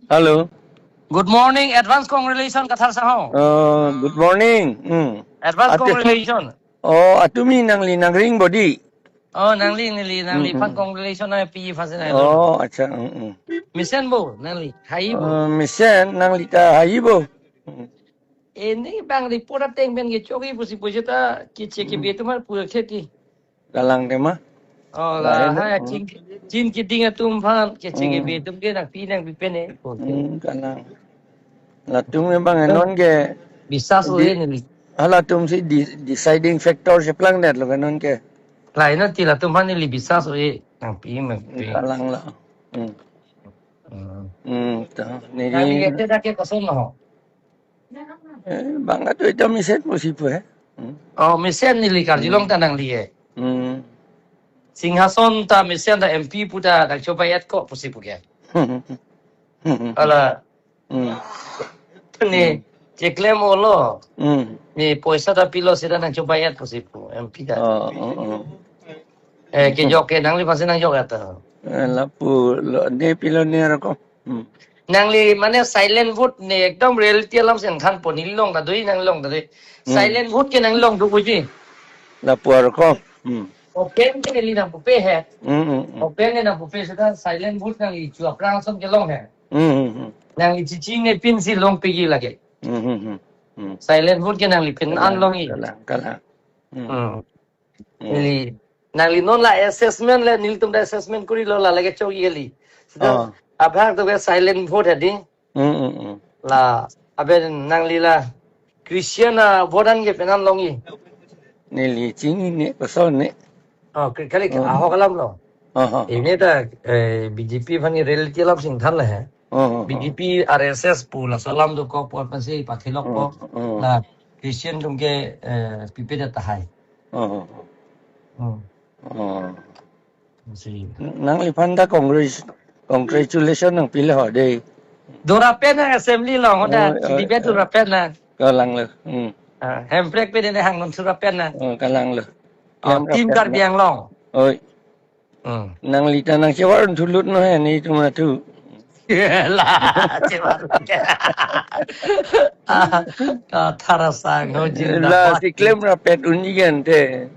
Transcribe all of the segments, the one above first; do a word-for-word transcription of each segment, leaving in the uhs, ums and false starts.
Hello. Good morning, advance congratulations, Kathar Sangho. Uh, good morning. Hmm. Advance Ate- congratulations. Oh, atumi nangli nangring bodi. Oh, nangli, nangli, nangli, hmm, phan hmm, congratulations na pi phan si na. Oh, acha. Hmm, hmm. Mesen bo, nangli, hai bo. Uh, mesen, nangli ta hai bo. Hmm. Ini bang report ateng pen ke choki pusi pusi ta kiche ke, hmm, betu mar pura kheti. Kalang tema. Oh, la, lain, hai, hmm, chin, chin keding atum phan, kiche ke, hmm, betu ke nangpi nangpi pen e. Hmm, kalang. Latum memang enon ke bisas di-, ule neli. Halatum si di-, deciding factor si plang det lo ke non ke. Lain ti latum phan neli bisas ule nangpi nangpi. Kalang la. Hmm. Hmm. Hmm, ta, neli. Nangli ke dak ke koson lo. Eh, bang atu ita mesen pusi pu, eh. Hmm. Oh, mesen neli karjulong, hmm, ta nangli, eh. Hmm. Singhason ta mesen ta M P pu ta nangchobai-et ko pusi pu ke. Hala. Hmm. Ni, hmm, cheklem olo. Hmm. Ni poisa ta pilo seta nangchobai-et pusi pu M P ta. Oh, oh, oh. Eh, kejok ke nangli phan si nangjok ata. Eh, lapu lo, ne pilo ne roko. Hmm. Nangli mane silent vote ne ekdom reality alam si nangthanpo, neli long ta doi, nangli long ta doi. Hmm. Silent vote ke nangli long do puji. Lapu arko. Hmm. Open ke neli nangpupe he. Hmm, hmm, hmm. Open ke nangpupe seta silent vote nangli chu aphrang ason ke long he. Hmm, hmm, hmm. Nangli chichi ne pin si long pegi lake. Hmm, hmm, hmm. Hmm. Silent vote ke nangli pin, kalang, an long i. Kalang, kalang. Hmm. Hmm. Hmm. Neli, nangli non la assessment le, nelitum ta assessment kuri lo la lake chok yeli. Sita, ah, abhag to ke silent vote hadi. Hmm, hmm, hmm. La, abe nangli la Christian a vote an ke penan long i. Neli chinine, koson ne. Oh, ke-, kali, hmm, ahok alam lo. Aha. Ini ta, eh, B J P phan ni reality alam si nangthan le he. Hmm, hmm, hmm. B J P, R S S pu laso alam dokok pu aphan si pathilok, hmm, po. Hmm. La Christian atum ke, eh, pipe det tahai. Oh. Hmm. Oh. Si. Nangliphan ta congratulation nangpilo ho dei. Dora pen nang assembly along, hoda, oh, oh, debate, eh, dora pen nang. Kalang lo. Hmm. Ah, hemprek pen ne hang non sura pen nang. Oh, kalang lo. Oh, team Karbi Anglong. Oi. Hmm. Nangli ta nangchevar thulut no he netum atu. La, chevar. Ah, Kathar Sangho jin la dapat. Si klem rapet un-i kan te.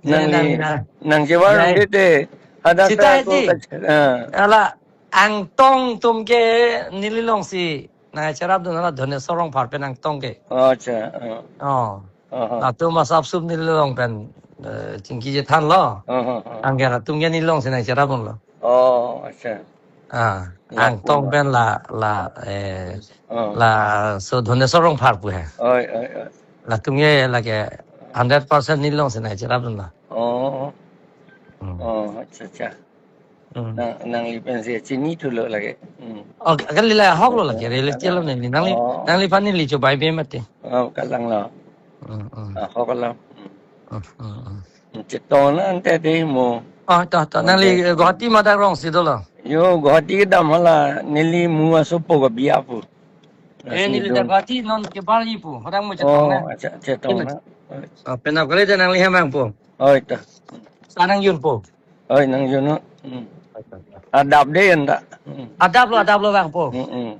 Ne nangli nang, nang, nangchevar nang, un-e te. Hadak sita ta ko hedi. Kach-, ah. Ala Angtong atum ke neli long si nangcherap dun, ala Dhoneswar Rongphar pen Angtong ke. Oh, acha. Oh. Oh. Oh, oh. Latum asap sup neli long pen, eh, chingki chethan lo. Oh, oh, oh. Anke latum ke neli long si nangcherap dun lo. Oh, acha. Ah, la latum pen la, la, eh, oh, laso Dhoneswar Rongphar pu he. Oi, oi, oi. Latum ke lake hundred percent neli long si nangcherap dun lo. Oh. Hmm. Oh, acha, acha. Hmm. Nang, nangli pen si chini thulo lake. Hmm. Oh, kali la ahok lo lake, reality lo neli. Nangli, oh, nangliphan neli chobai be mati. Oh, kalang lo. Hmm, hmm. Ahok lo. Hmm. Hmm, hmm, hmm. Chetong na ante dei mo. Oh, to, to. Oh, nangli dei. Guwahati madak rong si dolo. Yo, Guwahati kedam hala, neli mu asopo ke biya pu. Eh, neli ta Guwahati non kebar ji pu. Hodang mo chetong na. Oh, acha, chetong na. Oh, penap kali ta nangli hem vangpo. Oh, ita. Sa nangjunpo. Oi, nangjun non. Hmm. Adap dei anta. Hmm. Adap lo, adap lo vangpo. Hmm, hmm.